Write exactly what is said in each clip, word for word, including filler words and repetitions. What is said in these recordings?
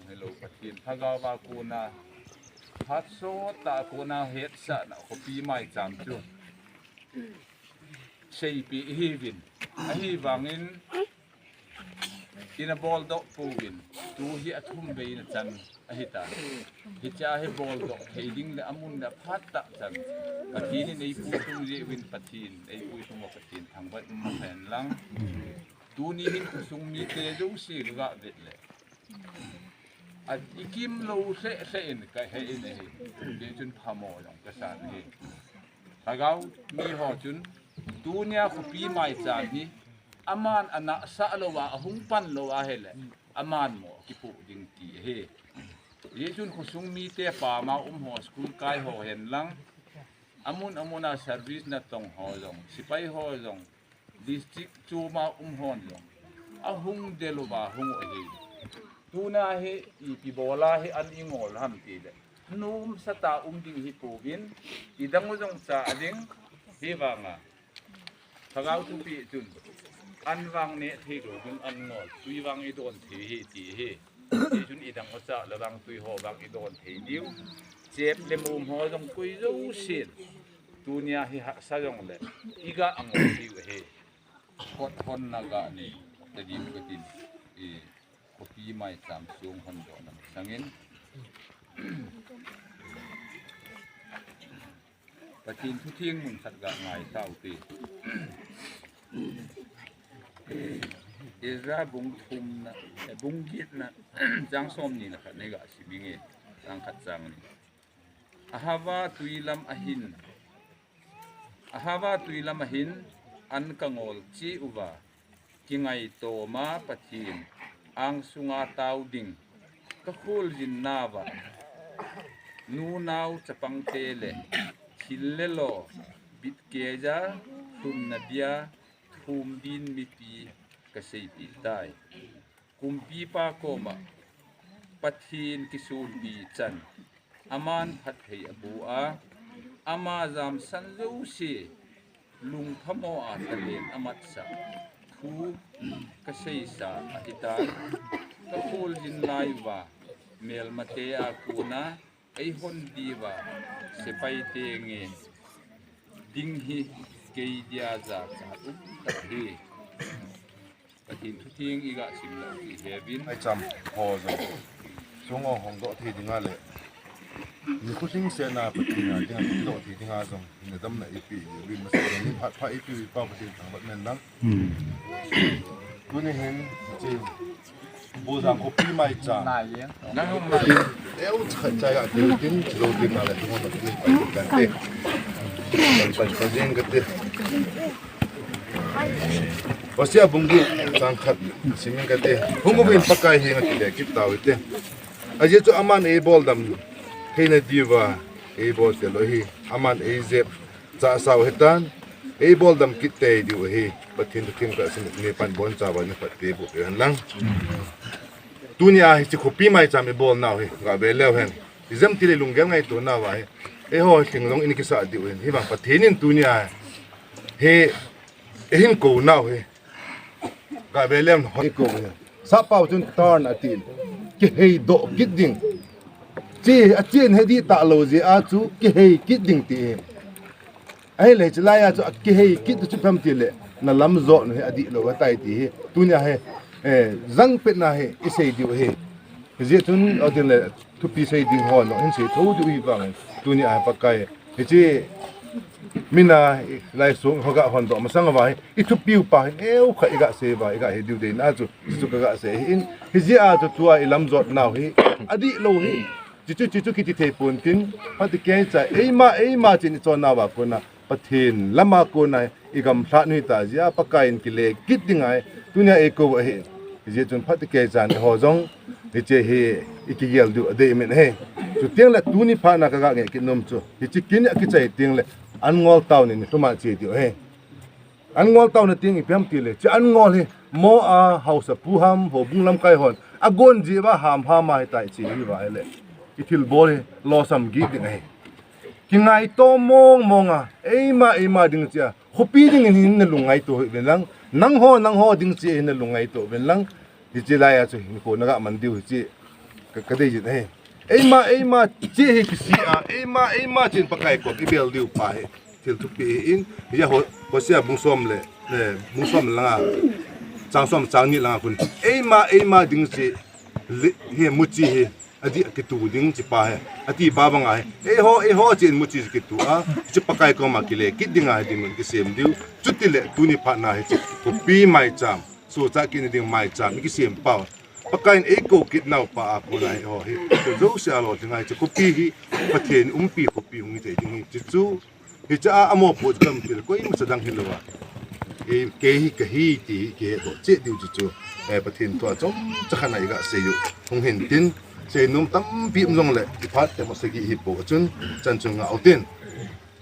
Hello, Pathen Lhagao a kona, phat sot tah a kona hetsahna khopi maicham chu seipeh ihiuvin. Ahivangin, ina boldoh pouvin, tu hi athum vei na chan ahitan. Hichea hi boldoh thei ding le amun le aphat tah chan Pathen in eipuitung jeh uvin Pathen, eipuitung uva Pathen thangvah in umhen lang. Tuni hin khosung mite jouse ga vet le, a ikim lou lheh lheh in kahe in ahi. Hichun phamo jong kasan ahi. Lhagao mi ho chun, tunia khopi maicham hi, aman anahsah louva, ahung pan louva ahile, aman mo kipoh ding ti ahi. Hichun khosung mite pama um ho, school kai ho hen lang, amun amun a service natong ho jong, sepai ho jong, district chom a um hon jong, ahung del uva hung u ahi. Tuna hi ipi bola hi an ingol ham tile, nomsa tah a um ding hi pouvin, idang u jong cha ding, hivanga Lhagao thupeh chun, an vang neh thei lou ding an ngol, tui vang idon thei hi ti ahi. Hichun idang u cha le vang tui ho vang idon thei diu. Chep le mum ho jong koi jousen, tunia hi hahsa jongle, iga ngol diu ahi. Kot honna ga nei tadiu katin, i khopi maicham song hondohna masangin, Pathen thutheng mun khat ga ngai taute. Ezra bung thumna, eh, bung getna, chang somni na khat nei ga sim inge, chang khat chang ni. Ahava tui lam ahin, Ahava tui lam ahin an kangol cheh uva, kingaitoma Pathen angsunga tao ding kakholjin nauva, nunao chapangte le thil le lo, bitkeija, lhumna bia, thum din mipi kaseipeh tai. Kumpipa koma Pathen kisulpi chan, aman phatthei aboh a, ama jamsan jouse lungphamo a thalen amatsah thu kaseisa ahitan, kakholjin lai uva, melmate a kona eihon diuva sepai te nge ding hi kei dia jachat um tah ahi. Pathen thutheng iga simlou iheuvin. Maicham ho jong song ho hongdoh thei dinga le, nikho lhingsetna Pathen a dinga kidoh thei dinga jong ina damna eipeh uvin, masang ni phat pha eipeh uva Pathen thangvah hen lang. Tuni hin, hiche Boljang khopi maicham. Nang hung na. Eu khat chai a, tin, tin, lo tin na le, tu mo tin, pai kan te. Pai, pai, pai, jeng kan te. Hosea bung get, chang khat, simin kan te. Hung uvin Pakai henga kile kit tau hite. Ajeh chu aman eiboldam theina diuva eibol te lou ahi. Aman eijep chahsau ahitan, eiboldam kit tei diu ahi. Pathen thutheng kasim ni pan bonchauva ni phat te boh hen lang. Tunia hiche khopi maicham ibol nau hi, gave leu hen. Ijemtia le lunggel ngaito nauva hi, eiho lhing jong in kisah diu ahin. Hivang Pathen in tunia hi eihin kou nau hi, gave leu hen. Eikou hi, sappao chun turn atin, kiheidoh kit ding. Che, achen he dih talou jeh a chu kihei kit ding ti hi. Ahile, chulai a chu akihei kit chu ipi ham tile, na lamjot u hi adihlou ahitai ti hi. Tunia hi, eh, jangpetna hi isei diu ahi. Hijeh chun, atin le, thupi sei ding ho jong hin sei tho diu ahi vangin. Tunia hi Pakai, hiche, mina, lai sung, hoga hondoh masang uva hi, ithupiu pa hin, eu khat iga sei uva, iga he diu dei na chu, chu kaga sei ahin. Hijeh a chu tua ilamjot nau hi, adihlou hi. Chuchu, chuchu kiti thei pon tin, phatecha, eima, eima chin ichon nauva kona, Pathen lama kona, igamlhat u hita jeh a, Pakai in kile kit ding ahi, tunia eikou ahi. Hijeh chun phatecha eiho jong, hiche hi ikigel diu adei min ahi. Chuteng le tuni phat na kaga ngeh kit nom chu, hiche kin akichai teng le, an ngol tao ni, ni lhuma che diu ahi. An ngol taona teng ipi ham tile, hiche an ngol hi, mo a, haosapu ham, houbung lamkai hon, agon jeh uva ham ham a hitai che hi uva ahile, ithilbol hi, losam gih ding ahi. Kingaito mong mong a, eima, eima ding cheh a, khopi dingin hin nalung ngaito hih uvin lang, nangho, nangho ding cheh hin nalung ngaito uvin lang, hiche lai a chu, nikho naga man diu hiche. Ka, ka dei jin ahi. Eima, eima, che hi kisi a, eima, eima chin Pakai kom i bel diu pa hi. Thil thupi hi in, ya ho, Hosea bung som le, eh, bung som le langa, chang som chang ni langa kun. Eima, eima ding che, le, hi muchi hi, adi kitu ding chi pa hi. Ati pa banga hi. Eiho, eiho chin muchi kitu a, chi Pakai koma kile, kit dinga hi ding mun kisem diu. Chuti le, tuni phat na hi chi, kopi mai cham. Sucha kini ding mai cham, kisem pau. Pakai in eikou kit nau pa a kona hi ho hi. Chu jouse a lolhing a hi chu kopi hi, Pathen umpi kopi hung hi thei ding hi chu chu. Hiche a amo po chu dam thil koima cha dang hilou a. Ei, kei hi kahi ti hi kihe doh cheh diu chu chu. Eh, Pathen thu a chomcha khat na i ga sei u. Hung hin tin, seinom tampi um jong le, i phat te mo sagi hi po chun, chan chun nga u tin.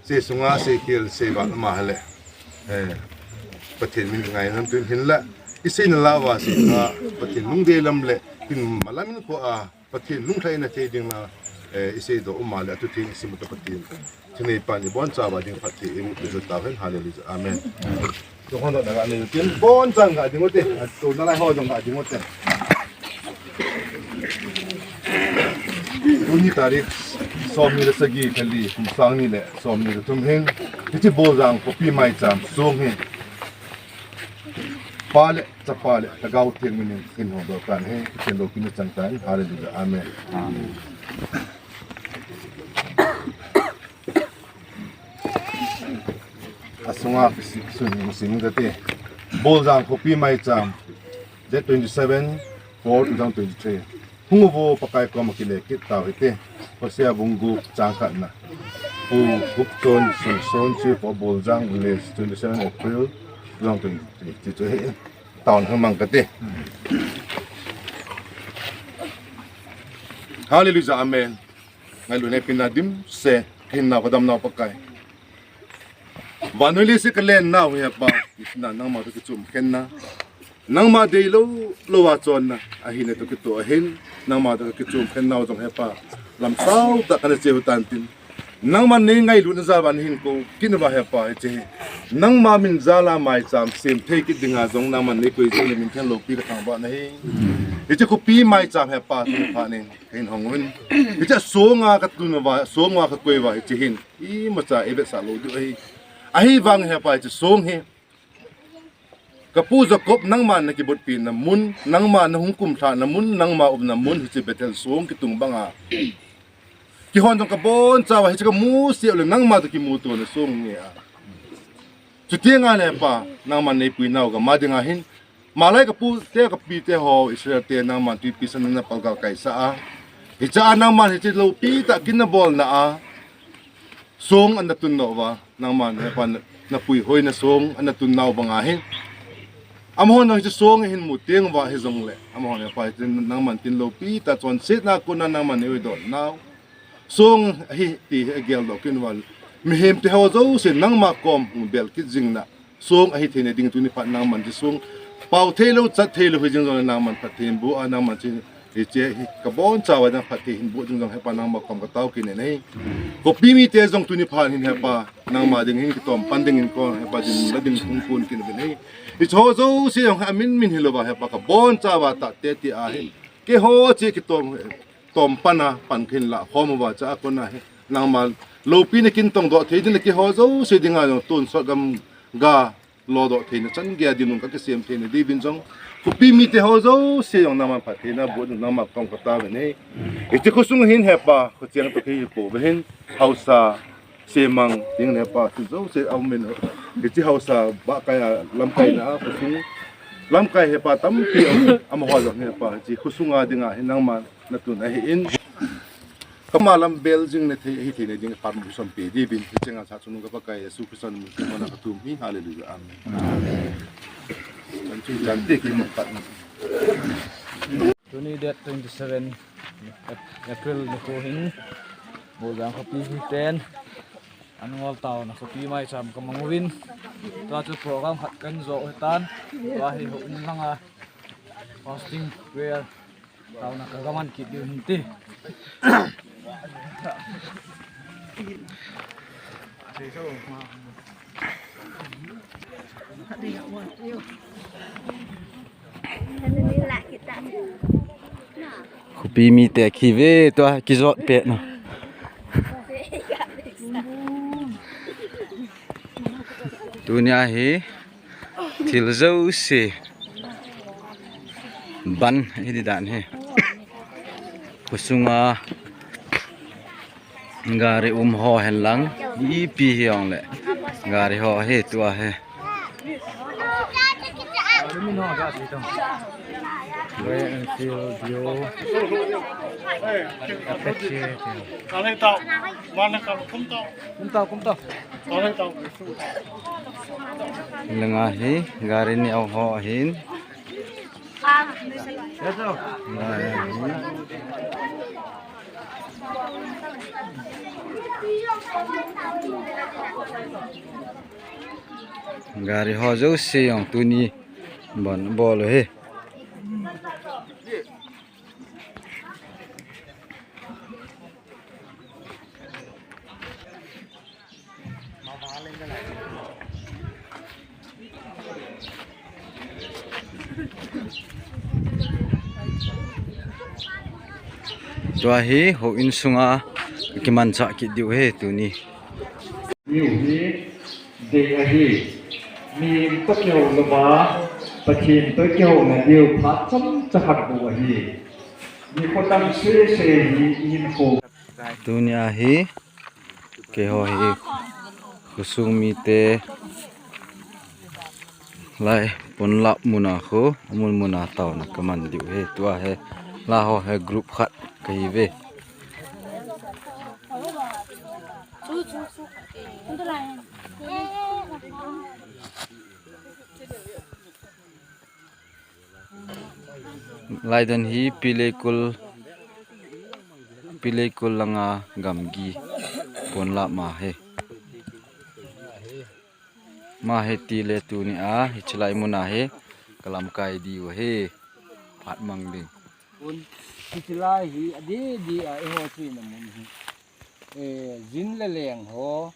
Sei sunga, sei khel, sei vat ama hile. Eh, Pathen min ngai lam tun hin la. I sei na la va sei na Pathen lungdei lam le, tin malam in ko a, Pathen lunglhai na thei ding na, eh, i sei doh uma le, atu thei i simu ta Pathen. Thinei pan i boncha va ding phat thei i mu tu ta hen, hallelujah, amen. Tu hon da na ni tin boncha nga ding u te, tu na lai ho jong nga ding u te. Tuni tarik, som ni le sagi, thali, kum sang ni le, som ni le thum hin, hiche Boljang khopi maicham song hi. Pa le, Chapa le, Lhagao Theng min in, hin hong doh tan hi, hin doh kin chang tan, hallelujah, amen. Amen. Asunga, sun, sun, gate. Boljang khopi maicham, date twenty-seven, four, two thousand twenty-three. Hung uvo Pakai koma kile kit tau hite. Hosea bung gup chang khatna. Pu Gupchon Singson, Chief of Boljang Village, twenty-seven April two thousand twenty-three. Ti chu hi taona hung mang kate. Hallelujah, amen. Ngailut hepina dimset, kahin nau kadam nau Pakai. Vannoi leiset kalen nau hi Hepa, ina nangma toh kichom khen na. Nangma deilou, lou a chonna, ahina toh kitoh ahin, nangma toh kichom khen nau jong Hepa. Lamsao tah kana che u tan tin. Nangman nei ngailutna jal uva nahin kou kit uva Hepa, hiche hi. Nangma min jal a maicham sem thei kit dinga jong nangman nei koi jing le min thang loupi kathangvah nahi. Hiche khopi maicham Hepa, tuni phat in kahin hong uvin. Hiche songa katun uva, songa kakoi uva, hiche hin. Imacha eivetsah lou diu ahi. Ahivang Hepa, hiche song hi. Kapu Jacob nangma nakibotpi na mun, nangma nahung kumlha na mun, nangma umna mun, hiche Bethel song kitung banga. Kihon jong kabonchauva, hiche kamu seh le nangma toh kimuto na song nge a. Chuti ngai le Hepa, nangma neipui nau gam a dinga hin. Malai kapu te kapi te ho, Israel te nangma twipi san na palgal kaisa a. Hiche a nangma hiche loupi tah kin nabolna a. Song ana tun nau va. Nangman Hepa na, napuihoina song, ana tun nau banga hi. Amahon hiche song ahin mu teng uva hijongle. Amahon Hepa hiche nangman tin loupi tah chonsetna kona nangman nei oidon nau. Song hi ti hi agel doh kin uva. Mihem te ho jouse nangma kom hung bel kit jing na. Song ahi theina ding tuni phat nangman hiche song. Pao theilou, chat theilou hi jing jongle nangman phatthei boh a nangman hiche Hiche hi kabonchauva nang phatthei hin boh ding jong Hepa nangma kom katao kit in ahi. Khopi mite jong tuni phat hin Hepa nangma ding hin kitom pan dingin kon Hepa dinmun la ding hung kon kit in ahi. Hiche ho jouse jong amin min hilouva Hepa kabonchauva tahte ti ahi. Keiho che kitom, tom pan a pan kahin lah khom uva hiche a kona hi. Nangma loupina kin tongdoh thei ding le keiho jouse dinga jong tonsot gam ga lodoh theina chan geiya dinmun kakisem theina diuvin jong. Khopi mite ho jouse jong nangman phattheina boh ding nangma kom katao ve nei. Hiche khosung hin Hepa, khocheng toh kihi pouve hin, haosa, semang, ding Hepa, ti jouse aumin. Hiche haosa, bahkai a, lamkaina a, khosung, lamkai Hepa, tampi, amaho jong Hepa, hiche khosunga dinga hin nangman natun ahin. Kama lam bel jing na thei, hi theina ding phat mu som pe diuvin, hichenga sa chungnung ka Pakai Jesu Christa min in kathum hi, hallelujah, amen. Chan chu chan te kimu pat. Tuni date twenty-seven April nikho hin, Boljang khopi hi ten, an ngol taona khopi maicham kamang uvin, tua chu program khat kahin jo u hitan, tua hi houin langa fasting prayer. Taona kagaman kit diu hinte. Khopi mite kive tua kijot pet na. Tunia hi thil jouse ban hi di dan hi. Khosunga gari um ho hen lang, ipi hijongle gari ho hi tua hi. Langa hi gari ni ho hin. Gari ho jouse jong tuni ban bol u hi. Tua hi houin sunga kimanchah kit diu hi tuni. Diu hi dei ahi. Mihem toh kihou louva Pathen toh kihouna diu phat chomcha khat bou ahi. Nikho tam sese hi ihinkho. Tunia hi keiho hi khosung mite lai ponlap muna khu amun muna taona kaman diu hi tua hi la ho hi group khat kahiuve. Lai dan hi Pileikul, Pileikul langa gamgi ponlap ma hi. Ma hi tile tunia hiche lai muna hi kalamkai diu hi phat mang ding. Hiche lai hi adeh deh a eiho chena mun hi. Eh, jin le leng ho,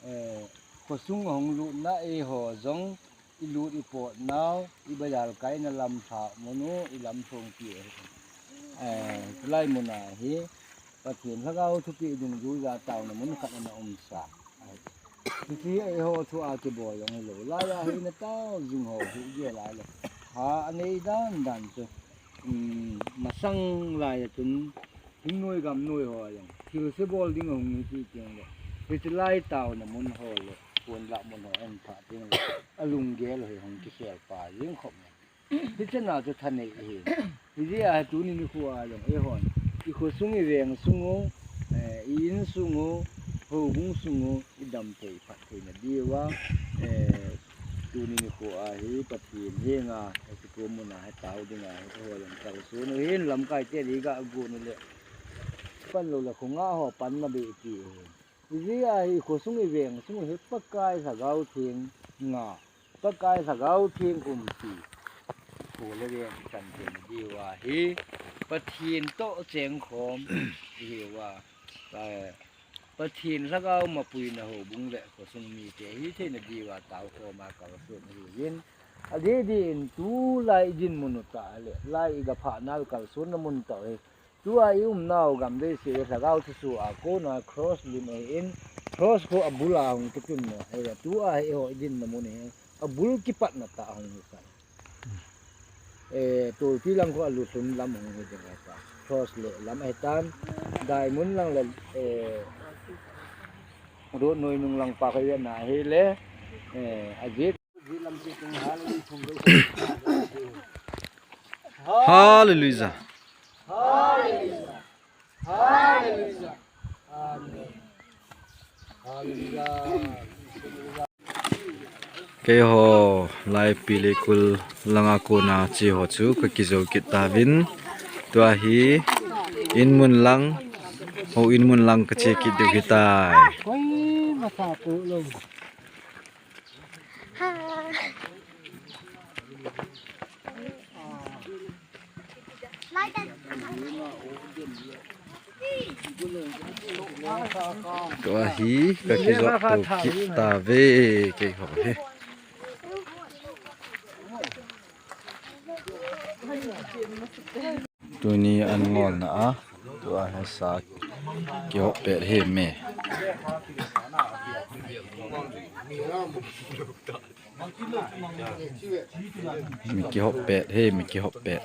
eh, khosung ahung lutna eiho jong ilut ipot nau, ibazar kaina lam lha mun u, ilam thong pi u. Eh, hiche lai muna hi Pathen Lhagao thupeh dungjuiya taona mun khat ana umsa. Hiche hi eiho thua kibol jong hilou. Laiya hi natao jing ho hi gel a le. Pha anei dan dan chu. Um, masang laiya chun hingnoi gamnoi ho jong thilse bol ding ahung hi ti teng le. Hiche lai taona mun ho le ponlap mun ho ahin phah teng le alunggel hi hung kikhel pa jing khop. Hichena chu thanei ahi. Hijeh a tuni nikho a jong eihon ikhosung iveng sung u, eh, i-insung u, houbung sung u idam thei phat theina diuva, eh, tuni nikho a hi Pathen henga, eh, hiche muna hi tao dinga hi eiho jong kalson u hin lamkai te ding ga gon u le. Pan lou le khonga ho pan na be ti u hi. Hijeh a hi khosung iveng sung u hi Pakai Lhagao Theng nga, Pakai Lhagao Theng umpi. Kho le veng chan theina diuva hi Pathen toh chengkhom ihiuva, eh, Pathen Lhagao mapuina houbung le khosung mite hitheina diuva taokhoma kalson ahiuvin. Adeh deh in tulai idinmun u tah le, lai igaphah nau kalsonna mun tah hi. Tua iumnau gam leiset le Lhagao thusoh a kona cross lim ahin, cross khu abul a hung kitun na, ahile tua hi eiho idinna mun hi, abul kipatna tah hung hi sa. Eh, tolpi lang khu alutlhun lam hung hi ding ahi ta. Cross le lam ahitan, daimun lang le, eh, rotnoi nung lang pa khu ivetna ahile, eh, ajet. Hallelujah. Hallelujah. Hallelujah. Amen. Hallelujah. Keiho lai Pileikul langa kona che ho chu kakijou kit tauvin. Tua hi inmun lang, houin mun lang kache kit diu hitai. Koi masa ko lo. Tua hi kakijot to kit tauve keiho hi. Tuni an ngolna a, tua hi sa kihop pet hi me. Mi kihop pet hi, mi kihop pet.